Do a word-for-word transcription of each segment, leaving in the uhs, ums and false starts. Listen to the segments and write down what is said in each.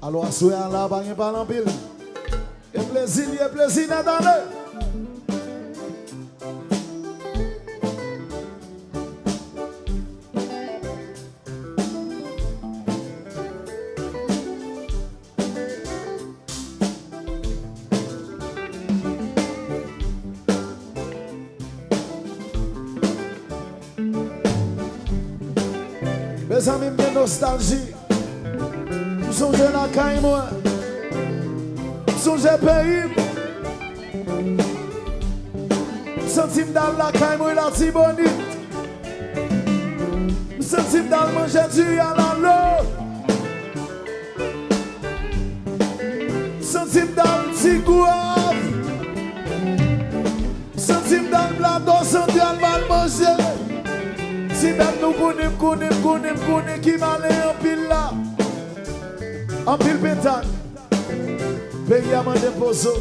Alò, aswè a la, pa gen pale anpil. E plezi li ye, plezi nèt ale. Mezanmi, m gen nostalji. M sonje lakay mwen. M sonje peyi m. M santi m t al lakay mwen Latibonit. M santi m t al manje diri a lalo. M santi m t al Ti Gwav. M santi m t al Plato Santral m al manje. Ti bèt nou konnen, m konnen, m konnen, m konnen ki malen anpil la. Anpil pentak. Peyi a mande pozo.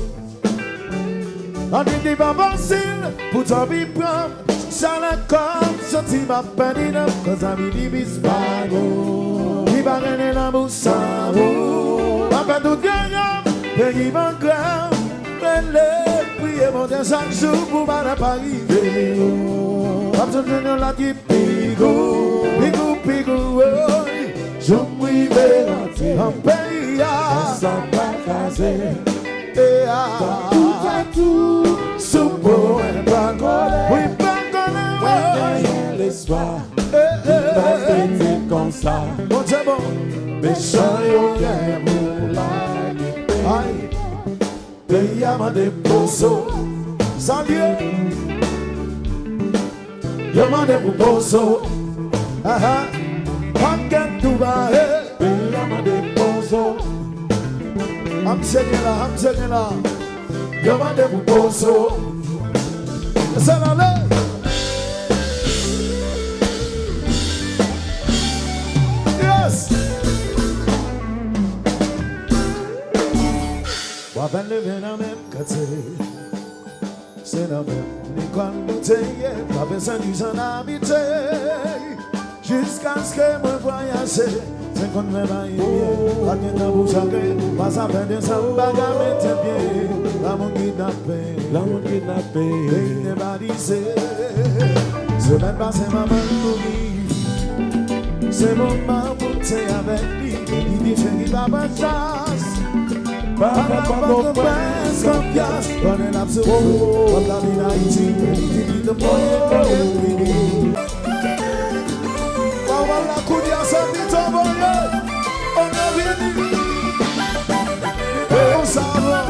Annik li pa fasil pou tanpi pran m. Chalè kò m santi m ap pèdi nan kòz lavi divis pa gou. Li pa rele lanmou san ou. M ap fè tout gagnan, peyi m an grèv. Rele, priye Bondye chak jou pou malè pa rive ou. M ap jwenn yon lòt ki pi gou, pi gou, pi gou, woy. Jou m rive rantre an peyi a, sa pa kraze. E a, tankou tatou sou po, mwen pa kole. Wi, pa kole. Mwen genyen lespwa, e, e, li pa rete konsa. Bondye bon. Mechan yo gen pou lage peyi. Peyi a mande pozo. Salye. Yo mande pou pozo. Aha. Panket tou bare. Peyi a mande pozo. Amsye gen la, amsye gen la. Yo mande pou pozo. Sèl ale. Yes. W ap leve nan menm katye. Se nan menm lekòl nou te ye, pa bezwen di jan n abite. Jiskaske mwen vwayaje, se konn mwen pa ye byen. Pa t gen tan pou chagren, pa sa fè de sa m pa ka mete pye. Lanmou kidnape, lanmou kidnape, peyi te balize. Semèn pase manman m mouri. Se moman pou m te avèk li, men li di cheri pa pran chans. Papa pa gon prens konfyans. Pandan l ap soufri, w ap la vin Ayiti, men li di li te voye voye vini. Pawòl la kounye a se li te voye. Onè vini. Li pa konsa avan.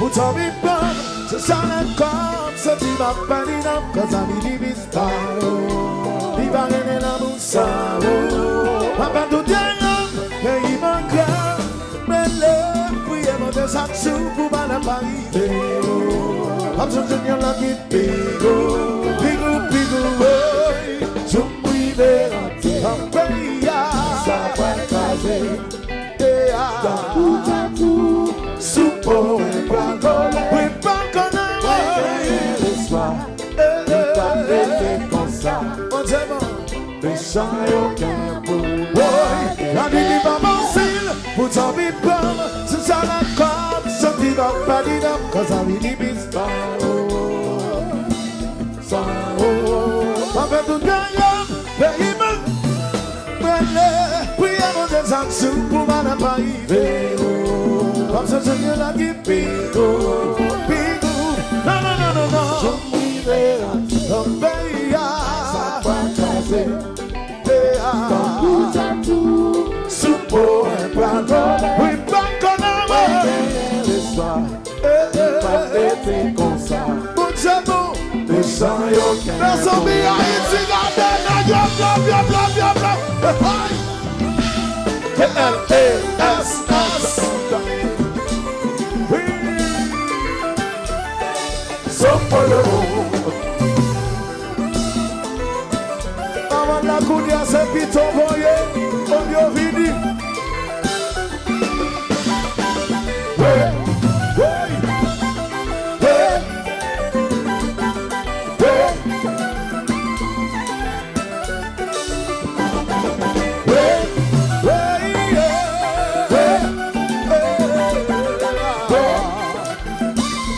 Pou tanmi pran, se sa lè kòm, se ti m ap pèdi nan kòz lavi divis pa yo. Li pa rele lanmou sa yo. M ap fè tout dèyè, peyi m an grèv. Rele, priye Bondye chak jou pou malè pa rive yo. M ap jwenn yon lòt ki pi gou, pi gou, pi gou, woy. Jou m rive rantre an peyi a, sa pral kraze. E a, tankou tatou sou po, mwen pral kole. Mwen pral kole, woy. Mwen genyen lespwa, li p ap rete konsa. Bondye bon. Mechan yo gen pou lage. Woy, lavi li pa fasil, pou tanmi pran m, se sa lè kòm, santi m ap pèdi nan kòz lavi divis pa yo. Sa yo. M ap fè tout dèyè, peyi m, rele, priye Bondye chak jou pou malè pa rive yo. M ap chèche yon lòt ki pi gou, pi gou. Non, non, non, non, non. Jou m rive rantre an peyi a, sa pral kraze. Tankou tatou sou po, mwen pral kole. Wi, m pral kole, mwen genyen lespwa, li p ap rete konsa. Bondye bon. Mechan yo gen. Mezanmi, Ayiti, gade nèg yo, bla, bla, bla, bla, bla. Hey! K L E S S. Wi. Sopolo. Pawòl Kounye a se pito voye, moun yo vini. Hey, hey, hey, hey. Hey, hey, yeah, hey, hey, hey.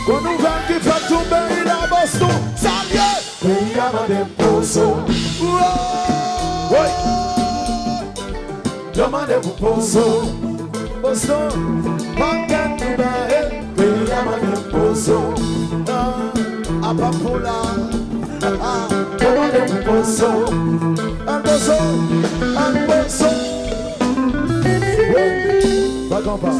Gon nouvèl ki fèk tou peyi la Boston. Salye! Peyi a mande m pozo. Woy! Yo mande pou pozo. Pozo. Pakèt nou ba e. Peyi a mande m pozo. Ah, apa pou la. Ah, yo mande pou pozo. Al pozo. Al pozo. Woy! Back on back.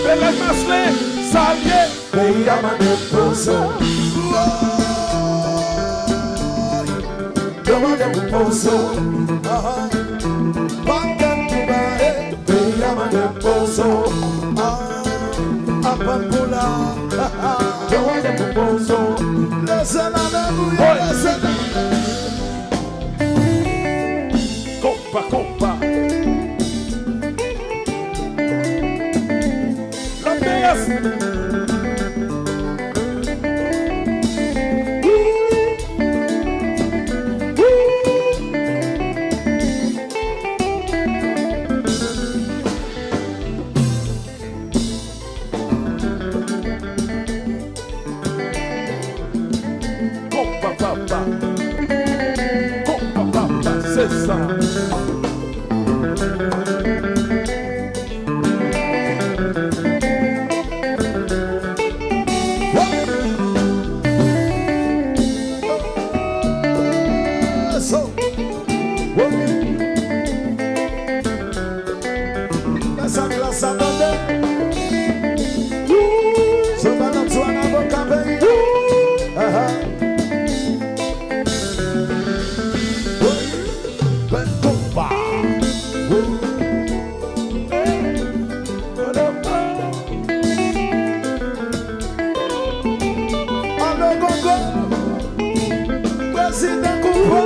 Belèk Maslin, salye. Peyi a mande pozo. Yo mande pou pozo. Pakèt pou ba e. Peyi a mande pozo. Ah, apa pou la. Yo mande pou pozo. Lese la men nou ye, lese la. Konpa, konpa. Lòt deyès. Konpa papa. Konpa papa, se sa. Sa klas sa tande. Sou balan sou anavoka peyi a. Aha. Bèl konpa. Alo Gogo, prezidan Koupa.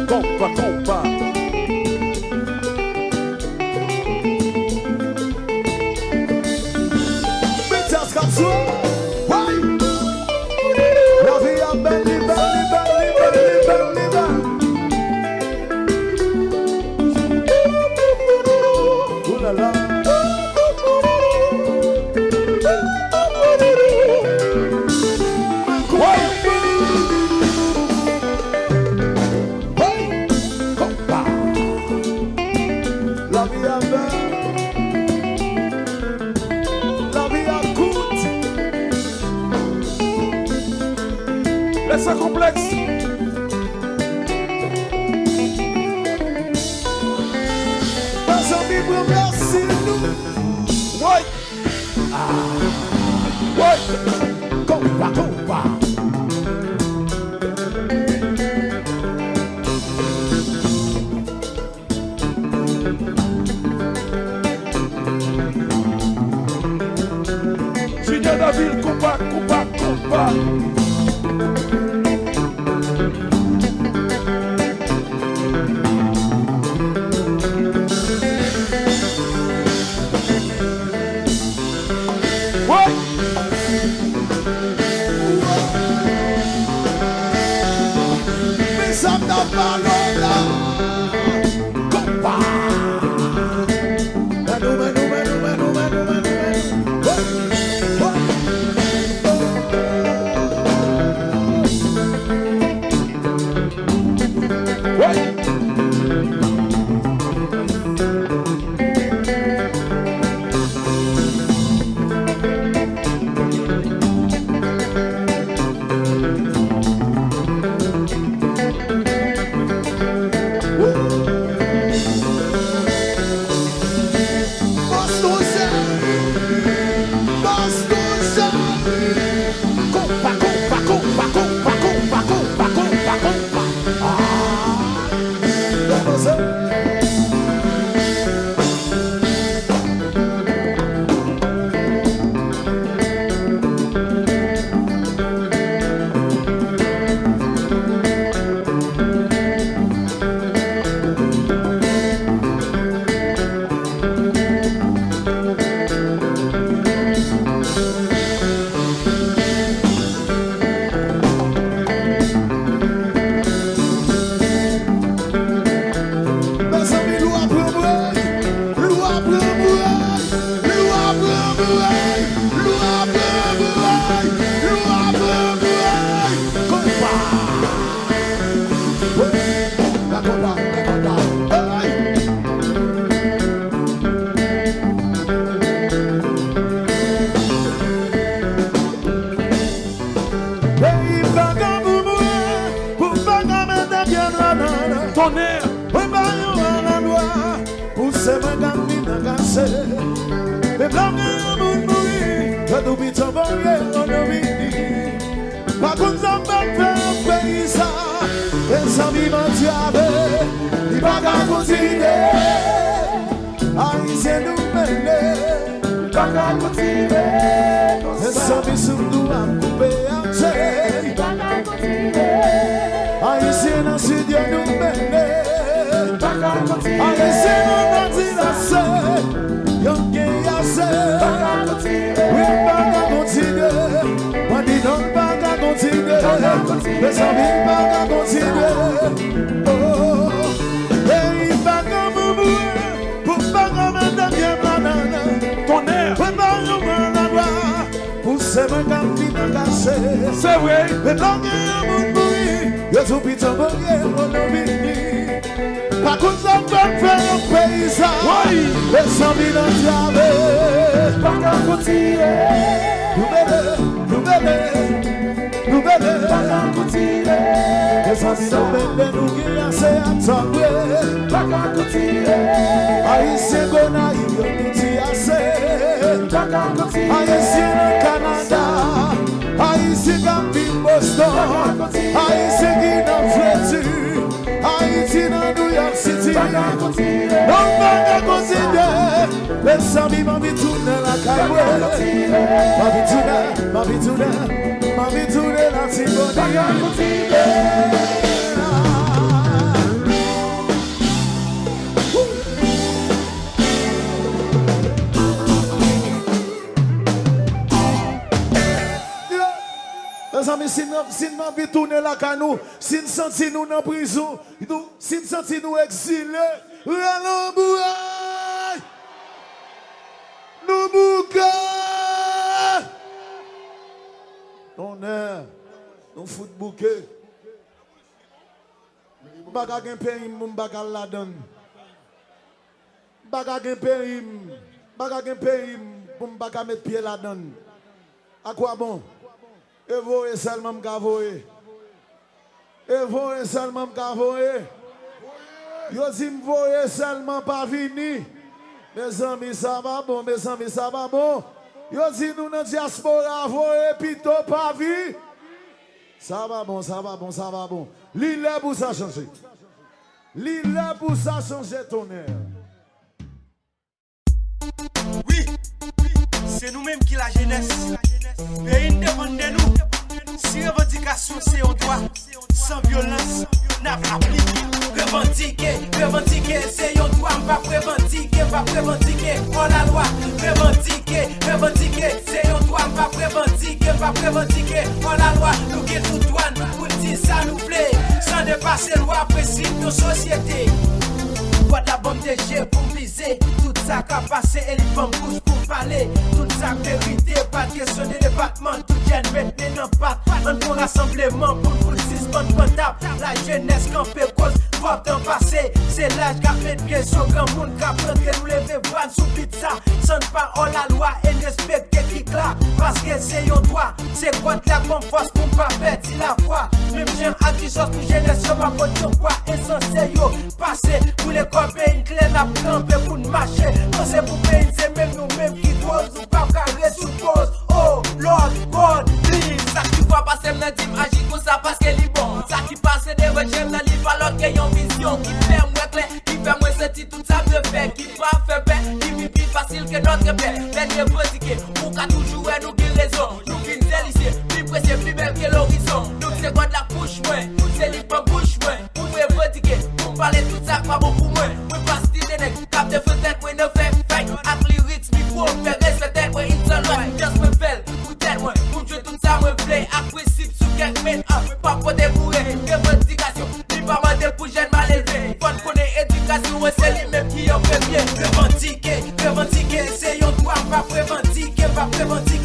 Konpa, konpa. Beatles k ap sou. Woy! Lavi a bèl, li bèl, li bèl, li bèl, li bèl, li bèl. Ooh la la. Woy! Woy! Konpa! Lavi a bèl. Lavi a kout. Lè san konplèks. Mezanmi, mwen mèsi nou. Woy! Ah! Woy! Konpa, konpa! Junior Davil, konpa, konpa, konpa. Woy! Mezanmi, nan balon la. Konpa. Mano, mano, mano, mano, mano, mano, mano. Konpa, konpa, konpa. Ah, Mezanmi, lwa pran bwèy, lwa pran bwèy, lwa pran bwèy, lwa pran bwèy, lwa pran bwèy. Konpa. Hey! Peyi m pa ka pou mwen, pou m pa ka mete pye m ladan l. Tonnè! Mwen pa yon alalwa, pou se mwen k ap viv nan kache. Menm lè gen yon moun mouri, yo tou pito voye yon domini. Pa konn sa m pral fè ak peyi sa. Mezanmi, Bondye ave, li pa ka kontinye. Ayisyen nou mennen, li pa ka kontinye konsa. Mezanmi, sou nou ap koupe atè, li pa ka kontinye. Ayisyen nan sid yo nou mennen, li pa ka kontinye. Ayisyen nan nòdis ase, yo gen ase. Li pa ka kontinye. Wi, li pa ka kontinye. Mwen di non, li pa ka kontinye. Mezanmi, li pa ka kontinye. Oh, peyi m pa ka pou mwen, pou m pa ka mete pye m ladan l. Tonnè! Mwen pa yon alalwa, pou se mwen k ap viv nan kache. Se vre. Menm lè gen yon moun mouri, yo tou pito voye yon domini. Pa konn sa m pral fè ak peyi sa. Woy! Mezanmi, nan dyab. Pa ka kontinye. Nou mennen, nou mennen, nou mennen. Pa ka kontinye. Mezanmi, nou mennen, nou gen ase ak sa vre. Pa ka kontinye. Ayisyen Gonayiv yo tou di ase. Pa ka kontinye. Ayisyen nan Kanada, Ayisyen k ap viv Boston, Ayisyen ki nan Floride, Ayiti nan New York City. Pa ka kontinye. Non, pa ka kontinye. Mezanmi, m anvi tounen lakay mwen. M anvi tounen, m anvi tounen, m anvi tounen Latibonit. Pa ka kontinye. Mezanmi, si n, si n anvi tounen lakay nou, si n santi nou nan prizon, nou, si n santi nou egzile, rele yon bouray! Nou bouke! Tonnè, nou fout bouke. M pa ka gen peyi m pou m pa ka al ladan l. M pa ka gen peyi m, m pa ka gen peyi m pou m pa ka met pye ladan l. A kwa bon? E voye sèlman m ka voye. E voye sèlman m ka voye. Yo di m voye sèlman pa vini. Mezanmi, sa pa bon, mezanmi, sa pa bon. Yo di nou nan dyaspora, voye pito pa vi-, Sa pa bon, sa pa bon, sa pa bon. Li lè pou sa chanje. Li lè pou sa chanje, Tonnè. Wi, wi, se nou menm ki lajenès. Peyi n depann de nou. Si revandikasyon se yon dwa, san vyolans, n ap aplike. Revandike, revandike, se yon dwa, m p ap revandike, m p ap revandike hors la loi. Revandike, revandike, se yon dwa, m p ap revandike, m p ap revandike hors la loi. Nou gen tout dwa n pou n di sa nou vle, san depase lwa, prensip yon sosyete. Gwadlap ban m de je pou m vize tout sa k ap pase e li ban m bouch pou m pale tout sa k verite. Pa t kesyon de depatman, tout jèn met men nan pat. Ann fè yon rasanbleman pou n fout sispann pran tap. Lajenès kanpe koz twòp tan pase. Se laj k ap met pye sou granmoun k ap rantre. Nou leve vwa n sou bit sa, san n pa hors la loi e n respekte kik la. Paske se yon dwa, se Gwadlap ban m fòs pou m pa pèdi lafwa. Menm jan ak Jizòs pou jenès yo pa pot yon kwa ensanse yo pase. Pou lekòl peyi n klè n ap kanpe pou n mache. Panse pou peyi n se menm nou menm ki koz, ou p ap ka rezoud koz. Lòd, kòd, liv. Sa ki fwa pase m nan di m aji konsa paske li bon. Sa ki pase devan je m nan li pa lòt ke yon vizyon ki fè m wè klè, ki fè mwen santi tout sa m dwe fè, ki pa fè pè, ki vin pi fasil ke nòt repè. Lè n revandike, ou ka toujou wè nou gen rezon. Nou vin delisye, pi presye, pi bèl ke lorizon. Nou se kòd la bouch mwen, se li ban bouch mwen. Pou m revandike, pou m pale tout sa k pa bon pou mwen. Mwen pa stil de nèg k ap defann tèt mwen nan fè fight ak lyrics, mikwo m fè respè tèt mwen, it's alright. Just mwen fè l pou tèt mwen, pou m jwenn tout sa mwen vle ak prensip sou kèk men an. Mwen pa pote boure, revandikasyon li pa mande pou jèn malelve. Fò n konnen edikasyon an se li menm ki an premye. Revandike, revandike, se yon dwa, m p ap revandike, m p ap revandike.